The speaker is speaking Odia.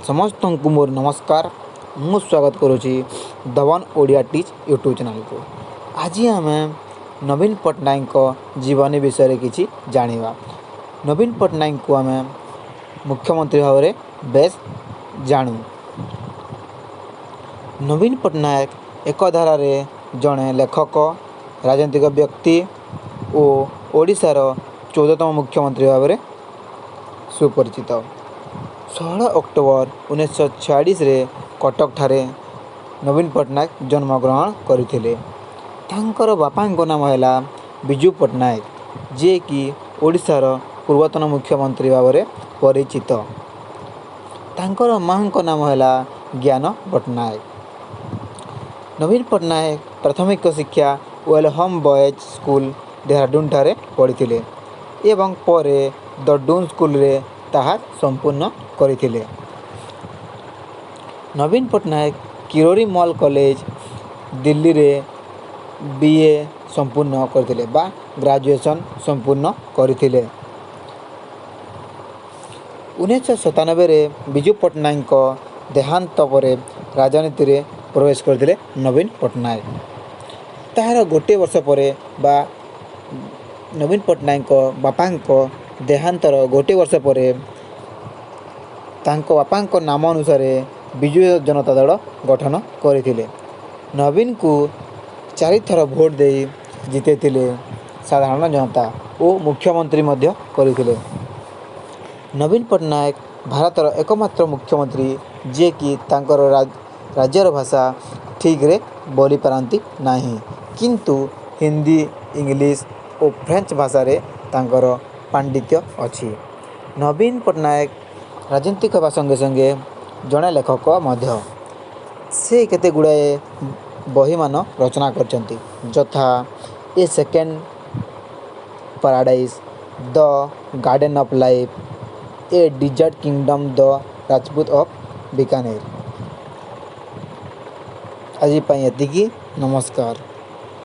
ସମସ୍ତଙ୍କୁ ମୋର ନମସ୍କାର। ମୁଁ ସ୍ୱାଗତ କରୁଛି ଧବନ ଓଡ଼ିଆ ଟିଚ୍ ୟୁଟ୍ୟୁବ୍ ଚ୍ୟାନେଲ୍କୁ। ଆଜି ଆମେ ନବୀନ ପଟ୍ଟନାୟକଙ୍କ ଜୀବନୀ ବିଷୟରେ କିଛି ଜାଣିବା। ନବୀନ ପଟ୍ଟନାୟକଙ୍କୁ ଆମେ ମୁଖ୍ୟମନ୍ତ୍ରୀ ଭାବରେ ବେଶ ଜାଣୁ। ନବୀନ ପଟ୍ଟନାୟକ ଏକଧାରାରେ ଜଣେ ଲେଖକ, ରାଜନୈତିକ ବ୍ୟକ୍ତି ଓ ଓଡ଼ିଶାର 14ତମ ମୁଖ୍ୟମନ୍ତ୍ରୀ ଭାବରେ ସୁପରିଚିତ। 16 ଅକ୍ଟୋବର 1946ରେ କଟକଠାରେ ନବୀନ ପଟ୍ଟନାୟକ ଜନ୍ମଗ୍ରହଣ କରିଥିଲେ। ତାଙ୍କର ବାପାଙ୍କ ନାମ ହେଲା ବିଜୁ ପଟ୍ଟନାୟକ, ଯିଏକି ଓଡ଼ିଶାର ପୂର୍ବତନ ମୁଖ୍ୟମନ୍ତ୍ରୀ ଭାବରେ ପରିଚିତ। ତାଙ୍କର ମାଆଙ୍କ ନାମ ହେଲା ଜ୍ଞାନ ପଟ୍ଟନାୟକ। ନବୀନ ପଟ୍ଟନାୟକ ପ୍ରାଥମିକ ଶିକ୍ଷା ୱେଲହମ୍ ବଏଜ୍ ସ୍କୁଲ, ଡେରାଡୁନଠାରେ ପଢ଼ିଥିଲେ ଏବଂ ପରେ ଦ ଡୁନ୍ ସ୍କୁଲରେ ତାହା ସମ୍ପୂର୍ଣ୍ଣ କରିଥିଲେ। ନବୀନ ପଟ୍ଟନାୟକ କିରୋରୀ ମଲ୍ କଲେଜ, ଦିଲ୍ଲୀରେ ବି.ଏ. ସମ୍ପୂର୍ଣ୍ଣ କରିଥିଲେ ବା ଗ୍ରାଜୁଏସନ୍ ସମ୍ପୂର୍ଣ୍ଣ କରିଥିଲେ। 1997ରେ ବିଜୁ ପଟ୍ଟନାୟକଙ୍କ ଦେହାନ୍ତ ପରେ ରାଜନୀତିରେ ପ୍ରବେଶ କରିଥିଲେ ନବୀନ ପଟ୍ଟନାୟକ। ତାହାର ଗୋଟିଏ ବର୍ଷ ପରେ ବା ନବୀନ ପଟ୍ଟନାୟକଙ୍କ ବାପାଙ୍କ ଦେହାନ୍ତର ଗୋଟିଏ ବର୍ଷ ପରେ ତାଙ୍କ ବାପାଙ୍କ ନାମ ଅନୁସାରେ ବିଜୁ ଜନତା ଦଳ ଗଠନ କରିଥିଲେ। ନବୀନଙ୍କୁ ଚାରିଥର ଭୋଟ ଦେଇ ଜିତେଇଥିଲେ ସାଧାରଣ ଜନତା ଓ ମୁଖ୍ୟମନ୍ତ୍ରୀ ମଧ୍ୟ କରିଥିଲେ। ନବୀନ ପଟ୍ଟନାୟକ ଭାରତର ଏକମାତ୍ର ମୁଖ୍ୟମନ୍ତ୍ରୀ, ଯିଏକି ତାଙ୍କର ରାଜ୍ୟର ଭାଷା ଠିକରେ ବୋଲିପାରନ୍ତି ନାହିଁ, କିନ୍ତୁ ହିନ୍ଦୀ, ଇଂଲିଶ ଓ ଫ୍ରେଞ୍ଚ ଭାଷାରେ ତାଙ୍କର ପାଣ୍ଡିତ୍ୟ ଅଛି। ନବୀନ ପଟ୍ଟନାୟକ ରାଜନୀତିକ ହେବା ସଙ୍ଗେ ସଙ୍ଗେ ଜଣେ ଲେଖକ ମଧ୍ୟ। ସେ କେତେ ଗୁଡ଼ାଏ ବହିମାନ ରଚନା କରିଛନ୍ତି, ଯଥା A Second Paradise, The Garden of Life, A Desert Kingdom, The Rajput of Bikaner। ଆଜି ପାଇଁ ଏତିକି। ନମସ୍କାର।